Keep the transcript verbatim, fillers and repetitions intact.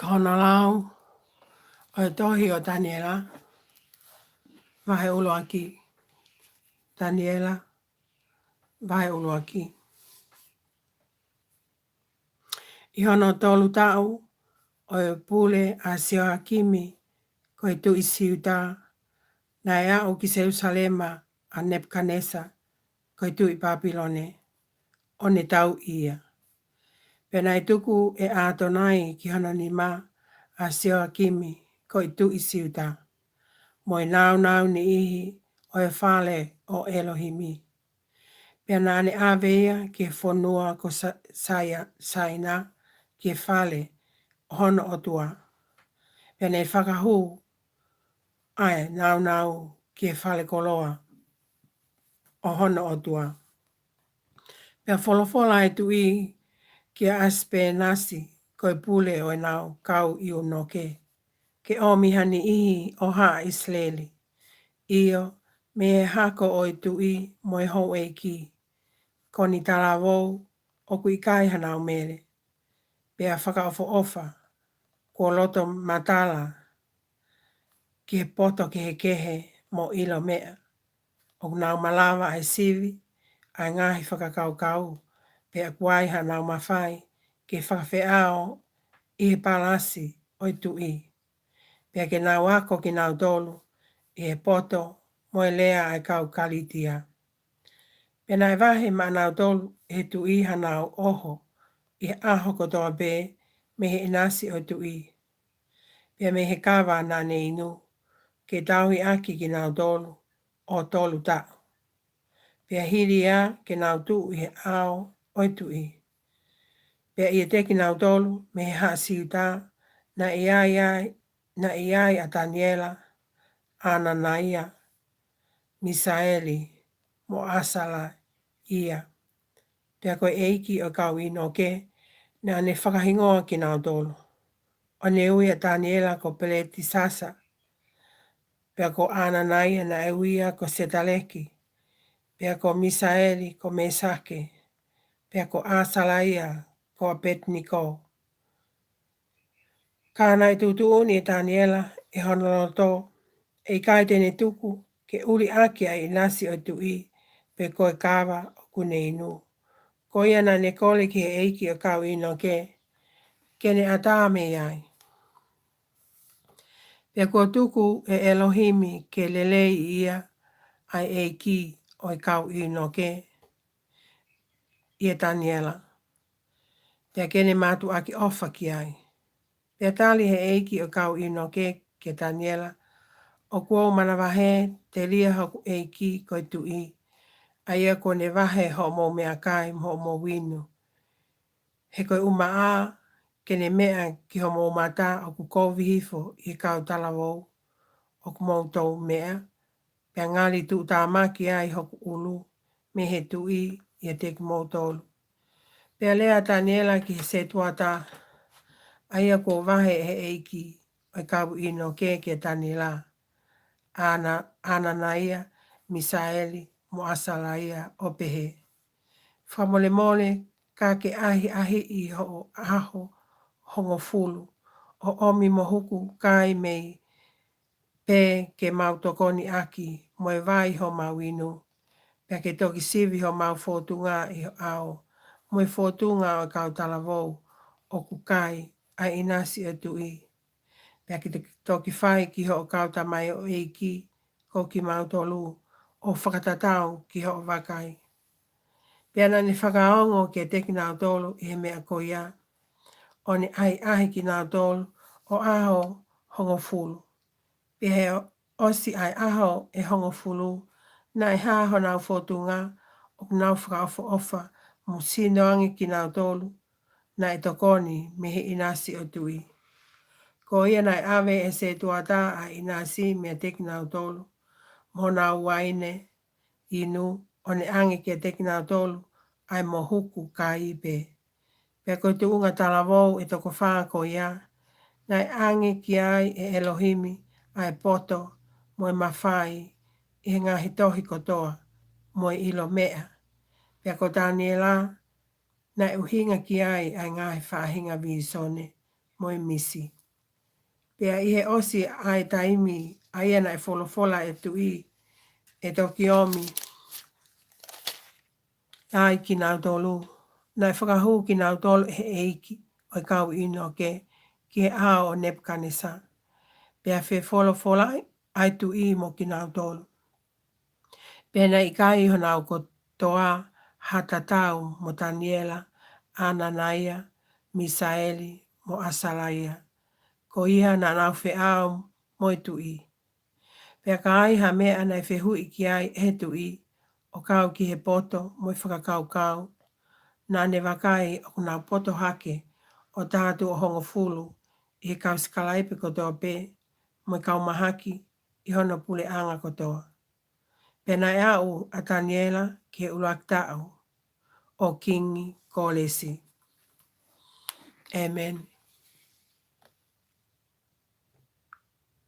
Hono lau ʻo e tohi ʻo Taniela, vahe ʻuluaki. Taniela, vahe ʻuluaki. ʻI hono tolu taʻu ʻo e pule ʻa Sioakimi ko e tuʻi Siuta, naʻe aʻu ki Selusalema ʻa Nepukanesa ko e tuʻi Papilone, ʻo ne tauʻi ia. Pea naʻe tuku ʻe ʻAtonai ki hono nima ʻa Sioakimi ko e tuʻi Siuta, mo e nāunau niʻihi ʻo e fale ʻo ʻElohimi. Pea naʻa ne ʻave ia ki he fonua ko Sa-, Saia-, Saina, ki he fale ʻo hono ʻOtua. Pea ne fakahū ʻa e nāunau ki he fale koloa ʻo hono ʻOtua. Pea folofola ʻa e tuʻi kia ʻAsipenasi, ko e pule ʻo ʻenau kau ʻiunoke, ke ʻomi ha niʻihi ʻo haʻa ʻIsileli, ʻio, mei he hako ʻo e tuʻi mo e houʻeiki, ko ʻeni talavou ʻoku ʻikai hanau mele, pea fakaʻofoʻofa, kuo loto matala ki he poto kehekehe mo ʻilo meʻa. ʻOku nau malava ʻa e sivi ʻa e ngaahi fakakaukau, pea ʻoku ʻi ai hanau mafai ke fakafeʻao ʻi he palasi ʻo e tuʻi. Pea ke nau ako kinautolu ʻi he poto mo e lea ʻa e kau Kalitia. Pea naʻe vahe maʻanautolu ʻe he tuʻi hanau ʻoho ʻi he ʻaho kotoa pē mei he ʻinasi ʻo e tuʻi, pea mei he kava naʻa ne inu, ke tauhi ʻaki kinautolu ʻo tolu taʻu. Pea hili ia ke nau tuʻu ʻi he ʻao ʻo e tuʻi. Pea ʻiate kinautolu mei he haʻa Siuta, naʻe ʻi ai, naʻe ʻi ai ʻa Taniela, ʻAnanaia, Misaeli, mo ʻAsalaia. Pea ko e ʻeiki ʻo e kau ʻiunoke naʻa ne fakahingoa kinautolu, ʻo ne ui ʻa Taniela ko Peletisasa. Pea ko ʻAnanaia naʻe ui ia ko Setaleki, pea ko Misaeli ko Mesake, pea ko ʻAsalaia ko ʻApetiniko. Ka naʻe tuʻutuʻuni ʻe Taniela ʻi hono loto ʻe ʻikai te ne tuku ke ʻuli ʻaki ʻa e ʻinasi ʻo e tuʻi, pe ko e kava ʻoku ne inu. Ko ia naʻa ne kole ki he ʻeiki ʻo e kau ʻiunoke ke ne ʻatā mei ai. Pea kuo tuku ʻe ʻElohimi ke lelei ia ʻa e ʻeiki ʻo e kau ʻiunoke ʻia Taniela, pea ke ne mātuʻaki ʻofa ki ai. Pea tali ʻe he ʻeiki ʻo e kau ʻiunoke kia Taniela, ʻOku ou manavahē telia hoku ʻeiki ko e tuʻi, ʻa ia kuo ne vahe hoʻomou meʻakai mo hoʻomou inu. He ko e ʻumaʻā ke ne meʻa ki homou mata ʻoku kovi hifo ʻi he kau talavou ʻoku mou tau meʻa, pea ngali tuʻutāmaki ai hoku ʻulu mei he tuʻi ʻiate kimoutolu. Pea lea ʻa Taniela ki he setuata, ʻa ia kuo vahe ʻe he ʻeiki ʻo e kau ʻiunoke kia Taniela, ʻAna-, ʻAnanaia, Misaeli, mo ʻAsalaia, ʻo pehē, Fakamolemole, ka ke ʻahiʻahiʻi hoʻo ʻaho hongofulu, ʻo ʻomi mo hoku kai mei pē ke mau tokoni ʻaki, mo e vai homau inu, pea ke toki sivi homau fōtunga ʻi ho ʻao, mo e fōtunga ʻo e kau talavou ʻoku kai ʻa e ʻinasi ʻo e tuʻi. Pea ke toki fai ki hoʻo kau tamaioʻeiki ko kimautolu ʻo fakatatau ki hoʻo vakai. Pea naʻa ne fakaongo kiate kinautolu ʻi he meʻa ko ia, ʻo ne ʻahiʻahi kinautolu ʻo ʻaho hongofulu. Pea ʻi he ʻosi ʻa e ʻaho ʻe hongofulu, naʻe hā honau fōtunga ʻoku nau fakaʻofoʻofa, mo sino ange kinautolu naʻe tokoni mei he ʻinasi ʻo e tuʻi. Ko ia naʻe ʻave ʻe he setuata ʻa e ʻinasi meiate kinautolu, mo honau uaine inu, ʻo ne ʻange kiate kinautolu ʻa e mohuku kai pē. Pea ko e tuʻunga talavou ʻe toko fā ko ia, naʻe ʻange ki ai ʻe ʻElohimi ʻa e poto mo e mafai ʻi he ngaahi tohi kotoa mo e ʻilo meʻa. Pea ko Taniela, naʻe ʻuhinga ki ai ʻa e ngaahi faʻahinga vīsone mo e misi. Pea ʻi he ʻosi ʻa e taimi ʻa ia naʻe folofola ʻe he tuʻi ʻe toki ʻomi ai kinautolu, naʻe fakahū kinautolu ʻe he ʻeiki ʻo e kau ʻino ki he ʻao ʻo Nepukanesa. Pea fefolofolaʻi ʻa e tuʻi mo kinautolu. Pea naʻe ʻikai ʻi honau kotoa ha tatau mo Taniela, ʻAnanaia, Misaeli, mo ʻAsalaia. Ko ia naʻa nau feʻao mo e tuʻi. Pea ka ai ha meʻa naʻe fehuʻi ki ai ʻe he tuʻi, ʻo kau ki he poto mo e fakakaukau, naʻa ne vakai ʻoku nau poto hake ʻo taha tuʻo hongofulu ʻi he kau sikalaipe kotoa pē, mo e kau mahaki ʻi hono puleʻanga kotoa. Pea naʻe aʻu ʻa Taniela ki he ʻuluaki taʻu ʻo Kingi Kolesi. ʻĒmeni.